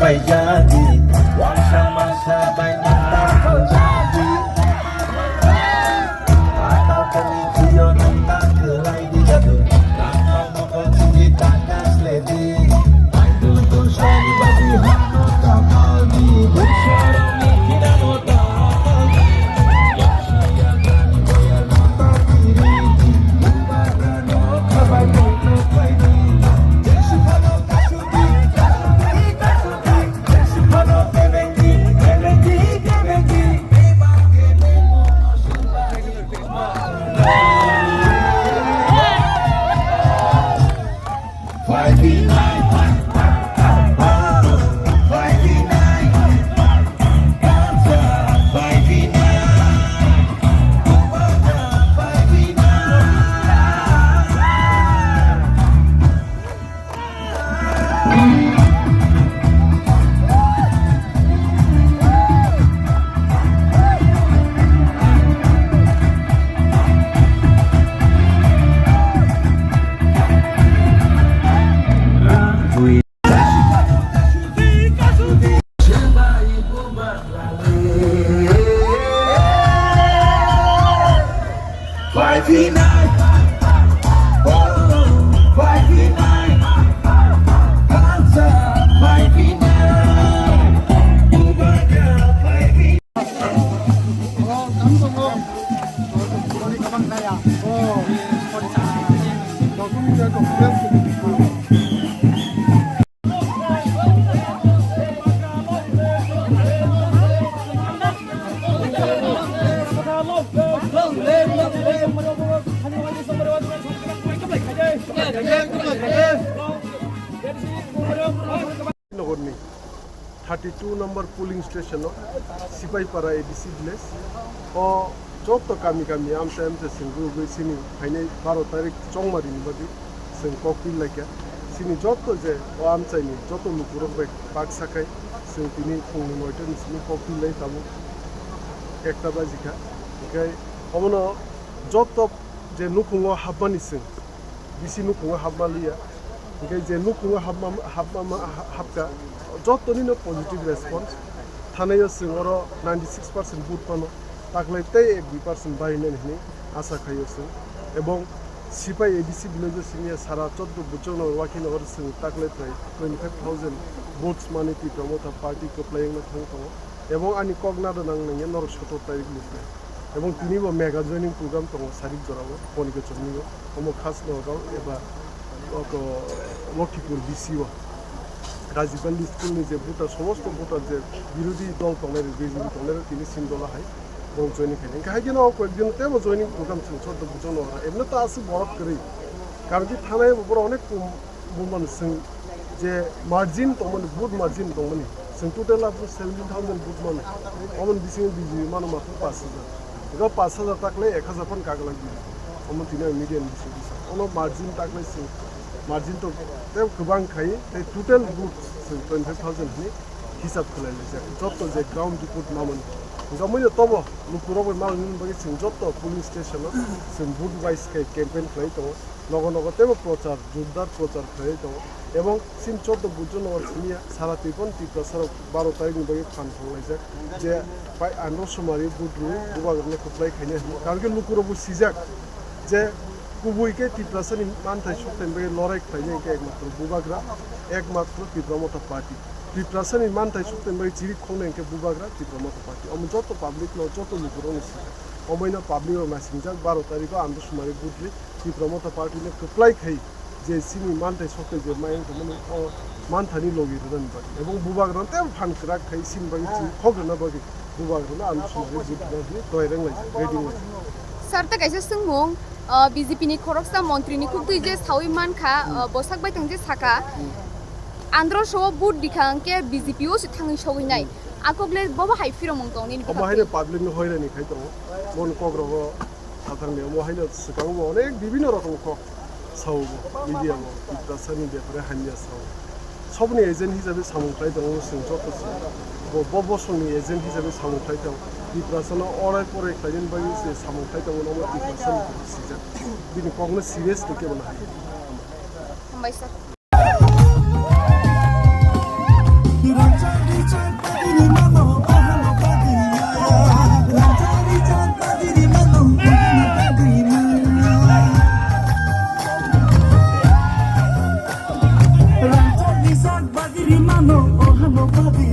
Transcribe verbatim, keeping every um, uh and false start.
Paijadi, wangsa masa bai nang tangkhaljadi. Atal kani kuyo nang tangkhlai di jadu. Nang tang mokol sidi tangkas ledi. Aidu tu sari badi hano takaldi. Busarang ni kidano takaldi. Yasaya gani boya nang tangkiri. Bubagano kabai kono paidi. Jesu kano kasu Nogorni thirty two number polling station o Sipaipara A D C village o joto kami kami amchai amchai sengwi sini phainai baro tarik chongmari ni bagwi. Chwng kokpil laikha. Chini joto je o amchaini joto lukurok bai baksa khai chwng tini phungni noita ni simi kokpil lai tabuk ekta bajikha. Hinkhe omono joto je nukhungo hapmani chwng bisi nukhungo hapma liya. Hinkhe je nukhungo hapma, hapma, hapkha jotonino positive response. Thanaio chwng oro ninety six percent vote mano. Taklai tei ek dui percent barinani hwnwi asa khaio chwng. Ebong Sipai A D C village o simi sara choddo buchokno wakhino oro chwng taklai prai twenty five thousand votes mani Tipra Motha party kwplai wngna thang tongo. Ebong ani kok nada nang nangya norok sotor tarik ni prai. Ebong tini bo mega joining program tongo sarik jorao Ponikochomni o. Omo khas Nagaon eba oko Lokhipur D C o Rajiv Gandhi School ni je voter, somosto voter je birodhi dol tongnai rok, B J P tongnai rok tini Sindola hai borok joining khainai. Hinkhe hai kheno o koyek din teibo joining program chwng chordo bujokno ora. Emno ta aswk borok kwrwi. Karon ki thanai bo borok onek kom bumani chwng je margin tongmani, vote margin tongmani. Chwng total abo seventeen thousand vote mano. Oboni bisingo B J P mano matwr pash hajar. Ego pash hajar taklai ek hajar phano kaglak di. Omo tini ang media ni bising bisa. Ono margin taklai chwng margin to tei kwbang khai tei total vote chwng twenty five thousand hwnwi hisab khlai laijak. Joto je ground report mamani. Hinkhe omoino tobo lukurok bai mamani bagwi chwng joto polling station o chwng vote wise khai campaign khlai tongo. Nogo nogo teibo prochar, jordar prochar khlaiwi tongo. Ebong chini chordo bujo nogo simiya sara Tripura Tiprasa rok baro tarikni bagwi phan thanglaijak je pai andro sumari vote rwi bubagrano kwplai khainai hwnwi. Karon khe lukurokbo sijak je kubui khe Tiprasani manthai sukthai bagwi lorai khlainai hwnkhe ekmatro bubagra, ekmatro Tipra Motha Party. Tiprasani manthai sukthai bagwi chiri khongnai hwnkhe bubagra Tipra Motha Party. Omo joto public no, joto lukurokno sijak. Omoino public rok naisingjak baro tarikho andro sumari vote rwi Tipra Motha Party no kwplai khai je chini manthai sokthai je mayung tongmani o manthani logi rwnani bagwi ebong bubagrano teibo phan kwrak khai chini bagwi chini khok rwna bagwi bubagrano ang sumari vote rwna bagwi toyar wng laijak, ready wng laijak. Sir, tei kaisa swngmung, uh, B J P ni khoroksa montri ni khuktwi je sawi mankha, uh, bwsak bai tong je saka, andro so vote dikha hwnkhe B J P o se thangwi sogwi nai. Akok le bobo hai phiromung tong nini bwkha twi. Omo haino public no hoirani khai tongo. Bon kok rogo. Sathangni omo haino swkango bo onek bibinno rokom kok sao bo, media bo, Tiprasani bepare hamya sao. Sobni agent hisabe samung khlai tongo chwng joto se. Bo, bo bosongni agent hisabe samung khlai tongo. Tiprasano orai porai khlainani bagwi se samung khlai tongo, omo Tiprasani sijak. Bini kokno serious khe kebo nahai. Hambai sir. Nwng o hano badi